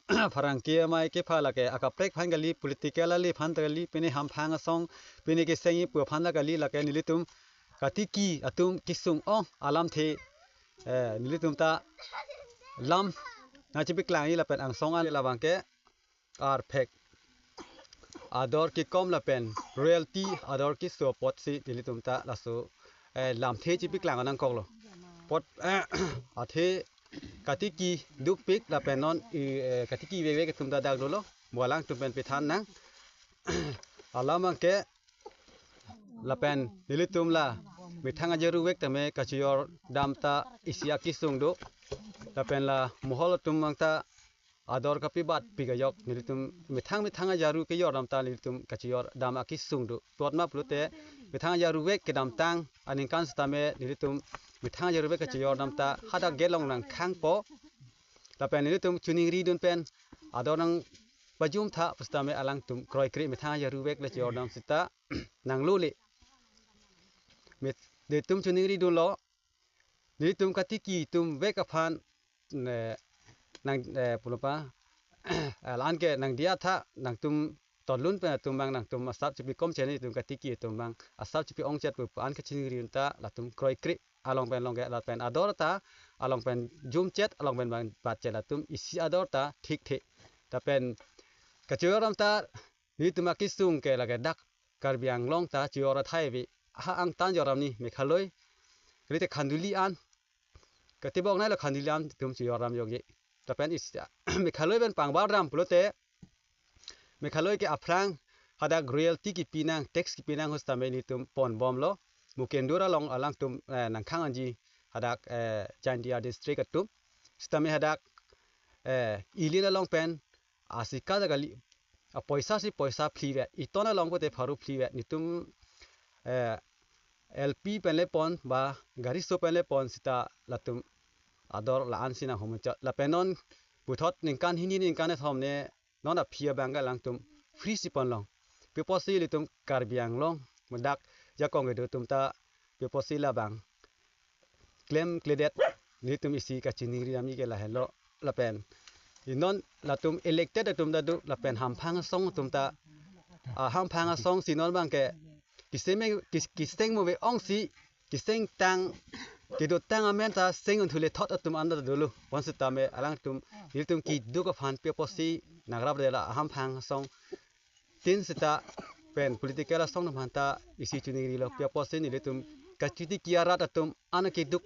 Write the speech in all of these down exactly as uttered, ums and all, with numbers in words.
pherangke amei kepha lake akaprek aphan kali, political ale aphan ta kali, pine hamphang asong, pine kesengji pu aphan ta kali, lake nelitum katiki atum kesung ong alamthe, eh, nelitum ta lam nangchepaklangji lapen angsong an labang ke arphek ador kekom lapen royalty ador keso apotsi nelitum ta laso, eh, lamthe chepaklang nangkoklo. Apot, eh, athe katiki dukpik lapen non i, eh, katiki vekvek atum ta dak dolo. Mo alangtum pen pethan nang. Alam abang ke lapen nelitum la methang ajaruvek tame kachejordam ta isi akesung do. Lapen la mohol atum abang ta ador kapebatpik ajok nelitum methang methang ajaru kejordam ta nelitum kachejordam akesung do. Totma pulote methang ajaruvek kedamtang aningkan setame nelitum methang ajaruvek kachejordam ta hadak gelong nangkhangpo. Lapen nelitum choningridun pen ador nangpajumtha pusitame alangtum kroikre methang ajaruvek le chejordam seta nanglole. Met, nelitum choningridunlo, nelitum katiki atum vek aphan, ne, nang, eh, pulo pa, la-an ke nangdiya tha, nangtum tolun pen atum abang nangtum asap chepekom cheni, nelitum katiki atum abang asap chepe-ongchet pu an kachiningri ta latum kroikre along pen along ke lapen ador ta along pen jumchet, along pen abang batchet, latum isi ador ta thikthe. Lapen kachejordam ta nelitum akesung ke lake dak Karbi Anglong ta chejor athai ave, ha angtan jornam ni Meghalaya, kalite Khanduli an, katibok nai lo Khanduli an atum chejordam yokji. Lapen isi Meghalaya pen pangbardam pulote Meghalaya ke aphrang hadak royalty kepi nang, tax kepi nang pusitame nelitum ponbomlo. Mukendur along alangtum, eh, nangkhang anji hadak, eh, Jaintia district atum. Sitame hadak, eh, ilin along pen asika ta kali, apoisa si poisa phli vet, iton along pote pharo phli vet, nelitum, eh, L P pen le pon ba gari so pen le pon seta latum ador la-an si nanghumchot. Lapen non puthot ningkan hini ningkan kethom ne non aphi abang ke alangtum free si ponlong. Pi apotsi ilitum Karbi Anglong medak jakong kedo atum ta pi apotsi labang klemkledet, nelitum isi kachiningri ami ke lahelo. Lapen inon latum elected atum ta do, lapen hamphang asong atum ta, ah, hamphang asong si non abang ke kiseng me, kis-, kiseng mo ve ongsi, kiseng tang, kedotang amen ta seng un thule thot atum anda dolo. Bonsitame alangtum, nelitum keduk aphan pi apotsi nangrapdetlo, hamphang asong tin seta pen political asong atum aphan ta isi chiningrilo, pi apotsi nelitum kachitiki arat atum an akeduk,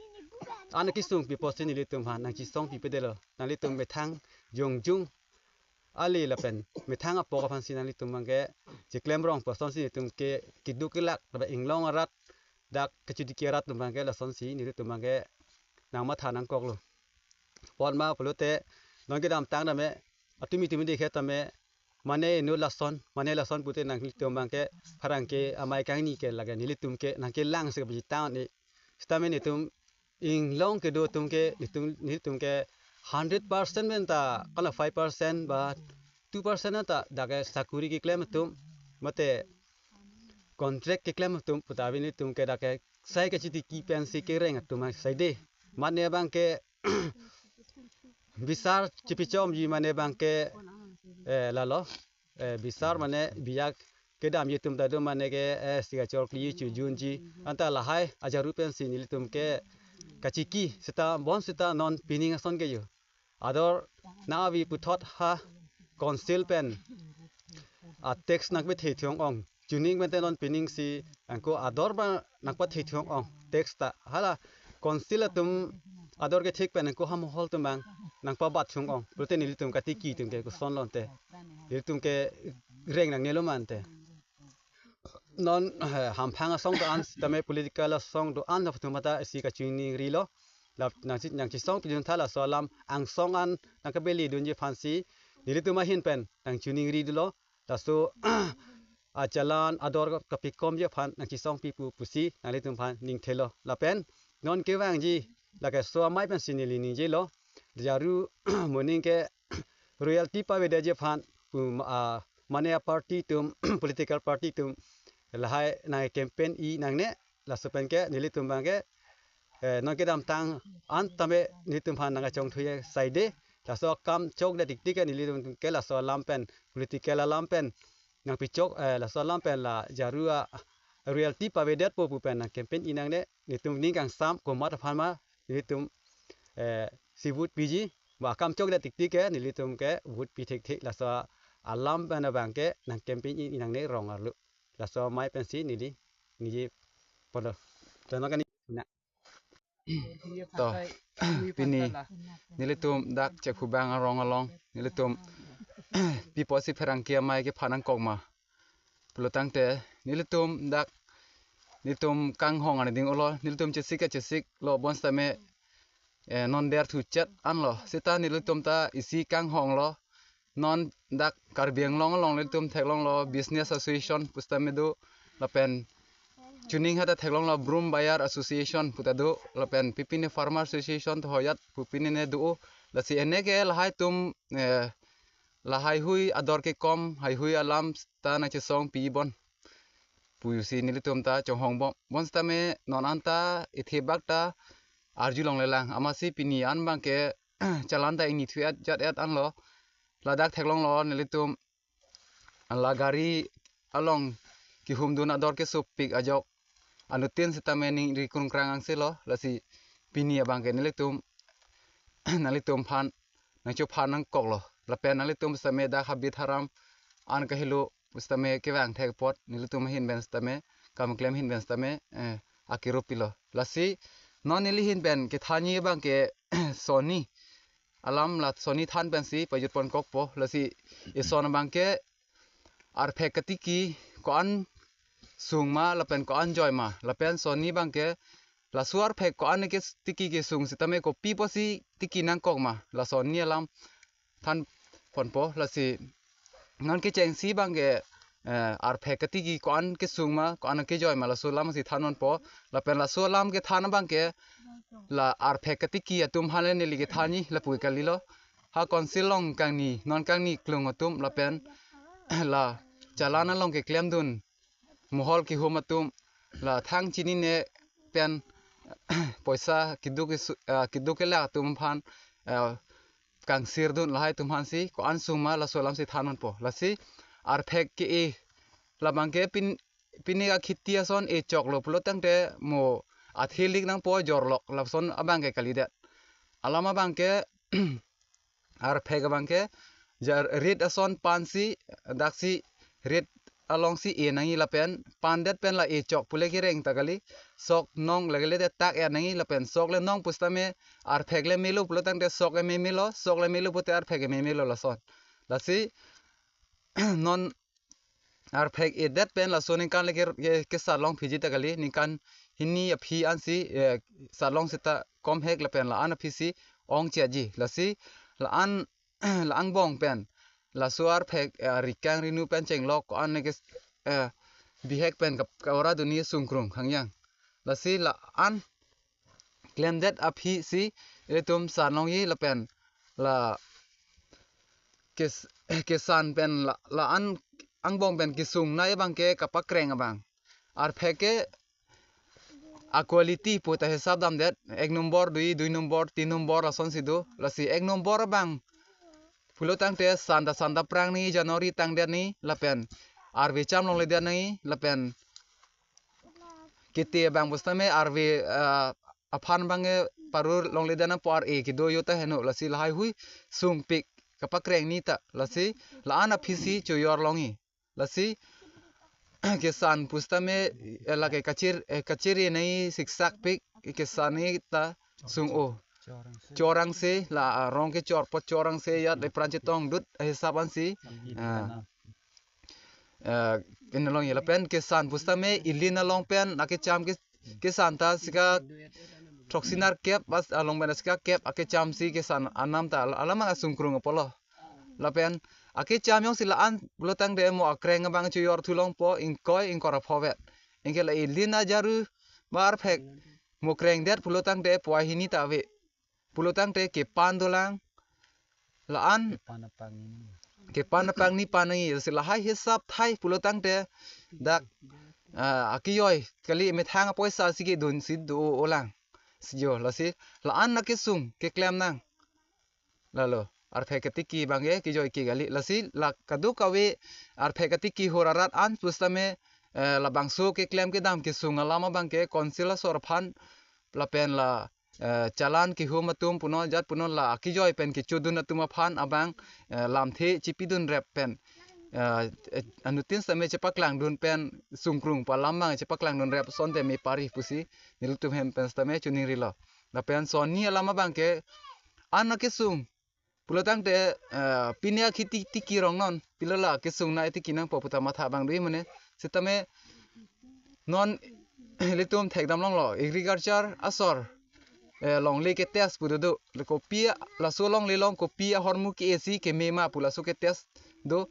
an akesung pi apotsi nelitum aphan nangchisong pipedetlo. Nanglitum methang jongjung ale lapen methang apok aphansi nanglitum abang ke chiklemrong pu asonsi nelitum ke keduk kelak, lapen inglong arat dak kachitiki arat atum abang ke lasonsi nelitum abang ke nangmatha nangkoklo. Ponma pulote non kedamtang tame, atumi tumi dikhe tame, mane inut lason, mane lason pute nanglitum abang ke pherangke amei kangni ke lake nelitum ke nangkelang si kapachitang ni. Sitame nelitum inglong kedo atum ke, nelitum, nelitum ke hundred percent pen ta, kala five percent ba two percent ta dak ke sakuri keklem atum, mate contract keklem atum puta ave, nelitum ke dak ke sai kachitiki pensi kereng atum asai de. Mane abang ke bisar chipichomji mane abang ke, eh, lalo, eh, bisar mane biya kedamji atum ta do, mane ke, eh, signature kli chojunji, anta lahai ajaru pensi nelitum ke kachiki seta, bonsita non pining ason ke yo. Ador nang-avi puthot ha council pen a tax nangpethe thiong ong. Chuning pen te non pining si angko ador abang nangpathe thiong ong tax ta. Hala council atum ador kethek pen angko ha mohol atum abang nangpabat thiong ong. Pulote nelitum katiki atum ke koson lonte, nelitum kereng nangnelo mante. Non, eh, hamphang asong do-an sitame political asong do-an atum ta isi kachiningrilo. La nangchi, nangchisong pidun tha laso alam angsong an nangkabeli dunji aphansi nelitum ahin pen nangchiningri dolo. Laso achalan ador kapikomji aphan nangchisong pipo pusi nanglitum aphan ningthelo. Lapen non kevangji lake so amei pensi neli ningjelo. Jaru moning ke royalty pavedetji aphan, um, ah, mane a party atum, political party atum lahai nang campaign-i nangne, laso pen ke nelitum abang ke, eh, non kedamtang an tame nelitum aphan nangkachongthu asai de. Laso akam chokdet tiktik ke nelitum ke laso alam pen, political alam pen nangpichok, eh, laso alam pen la jaru a royalty pavedetpo pu pen nang campaign-i nangne, nelitum ning kangsam komat aphan ma nelitum, eh, si vote piji. Ba akam chokdet tiktik ke nelitum ke vote pi thekthe, laso alam pen abang ke nang campaign-i nangne rong arlo. Laso amei pensi neli ningje polo. Tama kani na. To, pini nelitum dak Chephu bang arong along nelitum pi apotsi pherangke amei kephan nangkok ma pulo tangte, nelitum dak nelitum kanghong ani ding olo, nelitum chesik kachesik lo bonsitame, eh, non der thuchet anlo. Seta nelitum ta isi kanghong lo. Non dak Karbi Anglong along nelitum theklonglo Business Association pusitame do, lapen chuning hata theklonglo Broom Buyer Association puta do, lapen pipine Farmer Association to hoyat pupine ne do. Lasi ene ke lahai atum, eh, lahai hui ador kekom, haihui alam ta nangchesong pibom pusi nelitum ta chonghong bom. Bonsitame non anta ithebak ta arjulonglelang. Amatsi pini an abang ke chalan ta ingni thuet jat et anlo. Ladak theklonglo nelitum la gari along kehumdun ador kesopik ajok anuttin sitame ningri krungkrang angse lo. Lasi pini abang ke nelitum nanglitum aphan nangchophan nangkoklo. Lapen nanglitum sitame dak habit haram an kahelo sitame kevang thek apot nelitum ahin pen sitame, kam klem ahin pen sitame, eh, akero pilo. Lasi non neli ahin pen kethanji abang ke sonni alam, la sonni than pensi pajut pon kokpo. Lasi eson abang ke arphek katiki ko-an sung ma lapen ko-an joi ma, lapen sonni abang ke laso arphek ko-an ke tiki kesung sitame kopi apotsi tiki nangkok ma, la sonni alam than ponpo. Lasi non kechengsi abang ke, eh, arphek katiki ko-an kesung ma, ko-an kejoi ma, laso alam si than ponpo. Lapen laso alam kethan abang ke la arphek katiki atum aphan le neli kethanji lapu kalilo. Ha council along kangni, non kangni klung atum lapen la chalan along keklemdun mohol kehum atum, la thang chinine pen poisa keduk kesu-, ah, keduk kelak atum aphan, ah, kangsirdun, lahai atum aphansi ko-an sung ma laso alam si than ponpo. Lasi arphek ke-e labang ke pin, pini akhiti ason e choklo pulo tangte mo athelik nangpo jorlok, lason abang ke kalidet. Alam abang ke arphek abang ke ja rit ason pansi, daksi rit alongsi e nangji lapen pandet pen la e chok pule kereng ta kali, sok nong lagele det tak e nangji lapen sok le nong pusitame arphek le melo pulo tangte sok le memelo, sok le melo pute arphek le memelo lason. Lasi non arphek edet pen laso ningkan le ke, ke, kesat long phiji ta kali, ningkan hini aphi ansi, eh, sat long seta komhek lapen la-an aphisi ong chiaji. Lasi la-an la angbong pen laso arphek, eh, rikang rinu pen chenglok ko-an ne ke, eh, bihek pen kap-, kawara duni sungkrung hangyang. Lasi la-an klemdet aphisi ilitum sat longji lapen la kes-, kesan pen la, la-an angbong pen kesung nai abang ke kapakreng abang. Arphek ke a-quality pu ta hisap damdet, ek nombor, dui, dui nombor, tin nombor lasonsi do. Lasi ek nombor abang pulo tangte santa santa prang ni January tangdet ni lapen arve cham longledet ni lapen kete abang pusitame arve, ah, aphan abang ke parur longledet nangpo, ar-e kedo yo ta heno, lasi lahai hui sungpik kapakreng ni ta, lasi la-an aphisi choyor longji. Lasi kesan pusitame, eh, lake kachir, eh, kachiri nai siksak pik, kesan ni ta sung-o. Chorangse la, ah, rong kechor po chorangse ya le pran chetongdut, eh, hisap ansi. Ah. Eh, pen alongji lapen kesan pusitame ilin along pen akecham ke, kesan ta sika throksi nerkep bas along pen sika kep akechamsi kesan anam ta al-, alam asungkrung apotlo. Lapen akecham jongsi la-an pulo tangte mo akreng abang choyor thu longpo ingkoi ingkoi ra pho vet. Anke la ilin ajaru ba arphek mo krengdet pulo tangte puai hini ta ave. Pulo tangte kepan dolang. La-an kepan apang ni pan nangji, si lahai hisap thai pulo tangte dak, ah, akejoi kali methang apoisa si kedunsi do-olang. Si jo, lasi la-an akesung keklem nang. Lalo, arphek katiki abangke kejoi ke kali. Lasi la kadokave arphek katiki hor arat an pusitame, eh, labangso keklem kedam kesung alam abangke Council asor aphan lapen la, eh, challan kehum atum punon jat punon la akejoi pen kechodun atum aphan abang, eh, lamthe chipidun rep pen, eh, eh, anuttin sitame chepaklangdun pen sungkrung pu alam abang chepaklangdun rep asonte me pari pusi nelitum hem pen sitame choningrilo. Lapen sonni alam abangke an akesung pulotangte, eh, pine akhiti tiki rong non, pilo la kesung na tiki nangpo pu ta matha abang do-i mane. Sitame non ilitum thekdam longlo, agriculture asor, eh, longle ke test pu do do. Le kopi a-, laso longle along kopi ahormu ke-e si keme ma pu laso ke test do.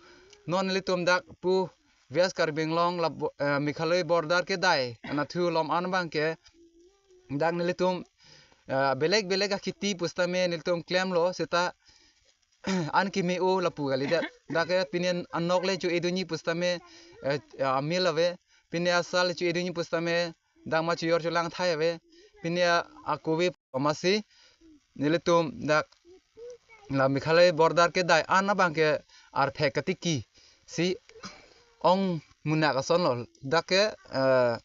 Non ilitum dak pu West Karbi Anglong la bo-, eh, Meghalaya border kedai anatthu along an abangke dak nelitum, eh, belek belek akhiti pusitame nelitum klemlo seta an keme-o lapu kalidet. Dak ke pine anok le cho-edunji pusitame, eh, eh, amil ave. Pine asal cho-edunji pusitame dak ma choyor cholang thai ave. Pine a-, akove amatsi nelitum dak la Meghalaya border kedai an abangke arphek katiki si ong munak asonlo. Dak ke, eh,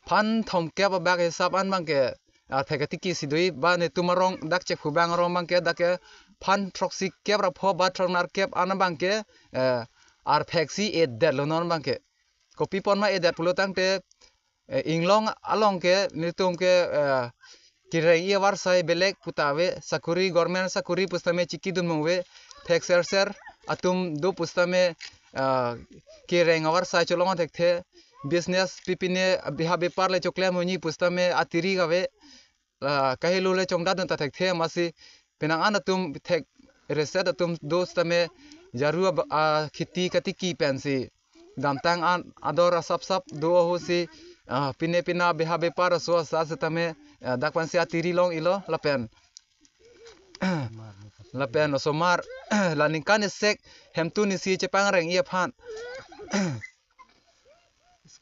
phan thomkep abak hisap an abangke arphek katiki si do-i, ba netum arong dak Chephu abang arong abangke dak ke phan throksikep ra pho ba throknerkep an abangke, eh, arphek si edetlo non abangke. Kopi apot ma edet pulotangte, eh, inglong along ke nelitum ke, eh, kereng-i avarsai belek pu ta ave, sakuri, government sakuri pusitame chikidun mong ave, thek ser ser atum do pusitame, eh, kereng avarsai cholong thekthe, business pi pine biha bepar le choklem unji pusitame atiri kave, ah, kahelo le chongdat dun ta thekthe amatsi penang an atum thek reset atum do sitame jaru ab-, ah, khiti katiki pensi damtang an ador asap sap do ahut si, ah, pine pina biha bepar aso asa sitame, ah, dak pensi atiri long-ilo lapen lapen osomar la ningkan isek hemtun isi chepangreng-i aphan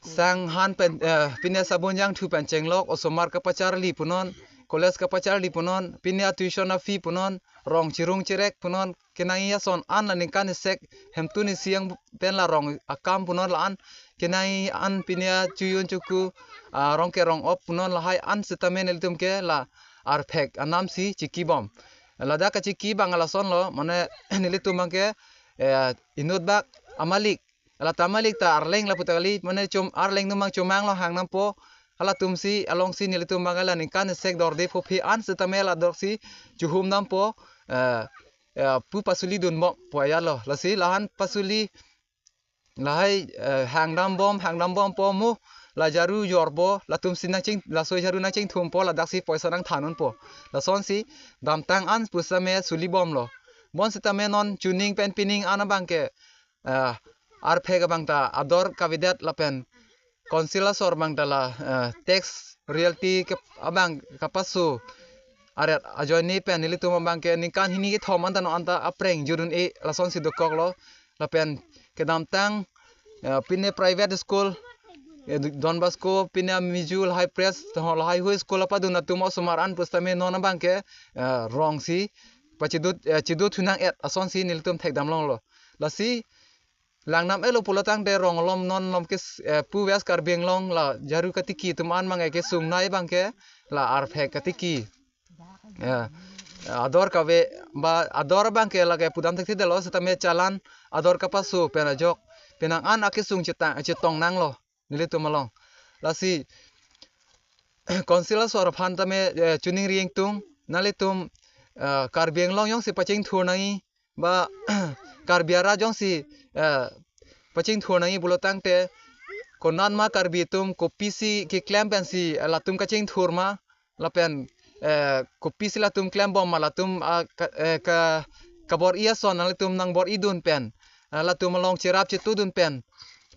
sang han pen, eh, pine sabun jangthu pen chenglok, osomar kapacharli punon, college kapacharli punon, pine a-tuition a-fee punon, rong chirung chirek punon, kenang-i ason an la ningkan isek hemtun isi ang pen la rong akam punon la an, kenang-i an pine a-chojun choku, ah, rong kerong op punon lahai an sitame nelitum ke la arphek anam si chikibom. Ladak kachiki abang alasonlo, mane nelitum abangke, eh, inut bak amalik, la ta malik ta arleng lapu ta kali, mane chom arleng atum abang chomang lo hang nampo, halatum si along si nelitum abang la ningkan isek dorde phophe an sitame la dor si chuhum nampo, eh, eh, pu pasuli dunbom pu ajatlo. Lasi la han pasuli lahai, eh, hang dambom, hang dambompo mo, la jaru jorbo, latum si nangching, laso jaru nangchingthumpo, ladak si poisa nangthan unpo. Lasonsi damtang an pusitame sulibomlo. Bonsitame non chuning pen pining an abangke, eh, arphek abang ta ador kavedet lapen Council asor abang ta la, eh, tax royalty ke abang kapaso aret ajoine pen nelitum abangke ningkan hini kethom anta non anta apreng judun-e lasonsi dokoklo. Lapen kedamtang, eh, pine private school, eh, Don Bosco, pine Mijul High Press, to lahai hui school apadun atum osomar an pusitame non abangke, eh, rong si pachidut, eh, chidut hunang-et asonsi nelitum thekdam longlo. Lasi langnam-etlo pulotangte rong alom non alom ke, eh, pu West Karbi Anglong la jaru katiki atum an abangke kesung nai abangke la arphek katiki. Ya. Ador kave ba ador abangke lake pudam thekthedetlo sitame challan ador kapaso pen ajok penang an akesung chetang, chetong nanglo nelitum along. Lasi Council asor aphan tame, eh, choningri ingtung, nanglitum, eh, Karbi Anglong jongsi pachingthur nangji ba Karbi arat jongsi, eh, pachingthur nangji pulotangte konatma Karbi atum kopisi keklem pensi, eh, latum kachingthur ma lapen, eh, kopisi latum klembom ma latum, ah, ka, eh, ka, kabor-i ason nanglitum nangbor-idun pen, ah, latum along cherap chetudun pen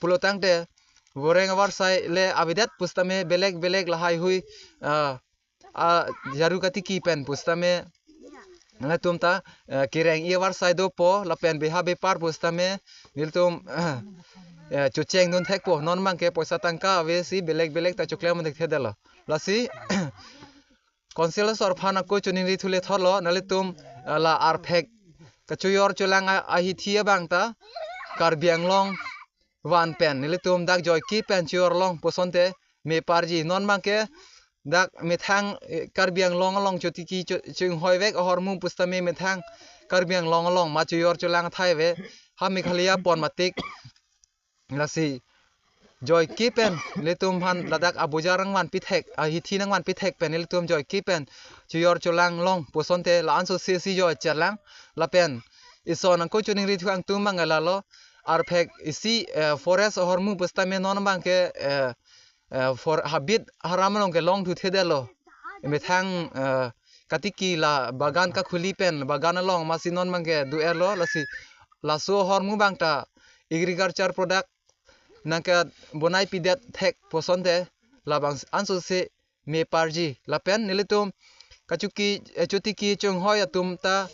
pulotangte voreng avarsai le avedet pusitame belek belek lahai hui, ah, ah, jaru katiki pen pusitame nangtum ta, eh, kereng-i avarsai dopo lapen biha bepar pusitame nelitum, eh, chochengdun thekpo, non abangke poisa tangka ave si belek belek ta choklem thekthedetlo. Lasi Council asor aphan ako choningri thule thorlo, nanglitum, eh, la arphek kachoyor cholang a-, ahithi abang ta Karbi Anglong van pen nelitum dak joike pen choyor long pusonte meparji. Non abangke dak methang, eh, Karbi Anglong along chotiki cho-, chinghoi vek ahormu pusitame methang Karbi Anglong along ma choyor cholang thai ave, ha Meghalaya pon matik. Lasi joike pen nelitum aphan ladak abojar nangvanpi thek, ahithi nangvanpi thek pen nelitum joike pen choyor cholang long pusonte la-an sose si joi chelang. Lapen ison nangko choningri thu angtum abang lalo, arphek isi, eh, forest ahormu pusitame non abangke, eh, eh, for habit haram along kelong thu thedetlo. Methang, eh, katiki la bagan kakhuli pen bagan along masi non abangke do-etlo, lasi laso ahormu abang ta agriculture product nangkebonaipidet thek pusonte labang ansose meparji. Lapen nelitum kachuki, eh, chotiki chinghoi atum ta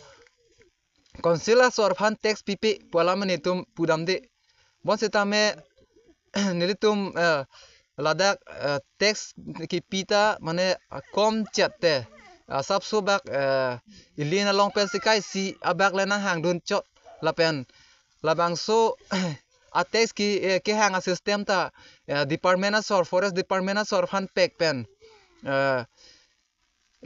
council asor aphan tax pipe pu alam nelitum pudamde. Bonsitame nelitum, eh, ladak, eh, tax kipi ta mane, eh, kom chet te, eh, sapso bak, eh, ilin along pen sekai isi abak le nanghangdun chot. Lapen labangso a tax ke, eh, kehang a system ta, eh, department asor, forest department asor aphan pek pen, eh,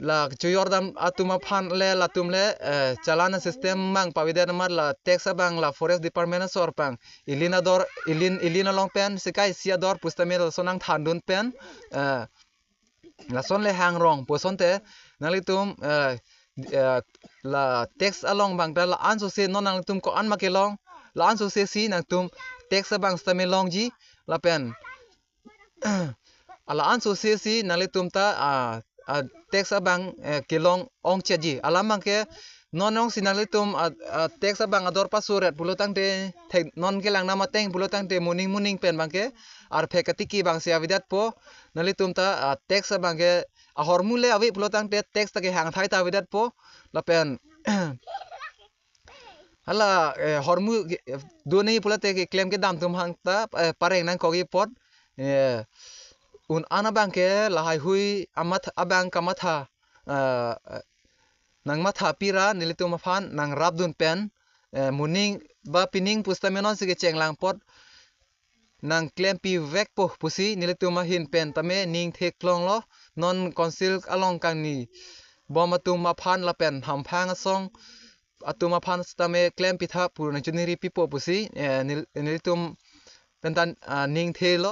la choyordam atum aphan le latum le, eh, challan system abang pavidet amat la tax abang la forest department asor pang ilin ador, ilin, ilin along pen sekai isi ador pusitame laso nangthandun pen, eh, lason le hangrong pusonte nanglitum, eh, eh, la tax along abang ta la ansose non nanglitum ko-an ma kelong, la ansose si nangtum tax abang sitame longji. Lapen ala ansose si nanglitum ta, ah, ah, tax abang, eh, kelong ongchetji. Alam abangke non ongsi nanglitum, ah, ah, tax abang ador pasoret pulo tangte thek non kelang nam ateng pulo tangte moning moning pen abangke arphek katiki abangsi avedetpo. Nanglitum ta, ah, tax abangke ahormu le ave pulo tangte tax ta kehang thai ta avedetpo. Lapen hala, eh, hormu ke, eh, do nangji pulote keklem kedam atum aphan ta, eh, pareng nangkokji apot, eh, un-an abangke lahaihui amat abang kamatha, eh, nangmatha pira nelitum aphan nangrapdun pen, eh, moning ba pining pusitame non si kechenglang apot nangklempi vekpo pusi nelitum ahin pen tame ning theklonglo. Non council along kangnibom atum aphan lapen hamphang asong atum aphan sitame klempitha pu nangchoningri pipo pusi, eh, nel-, nelitum pen ta, ah, ning thelo.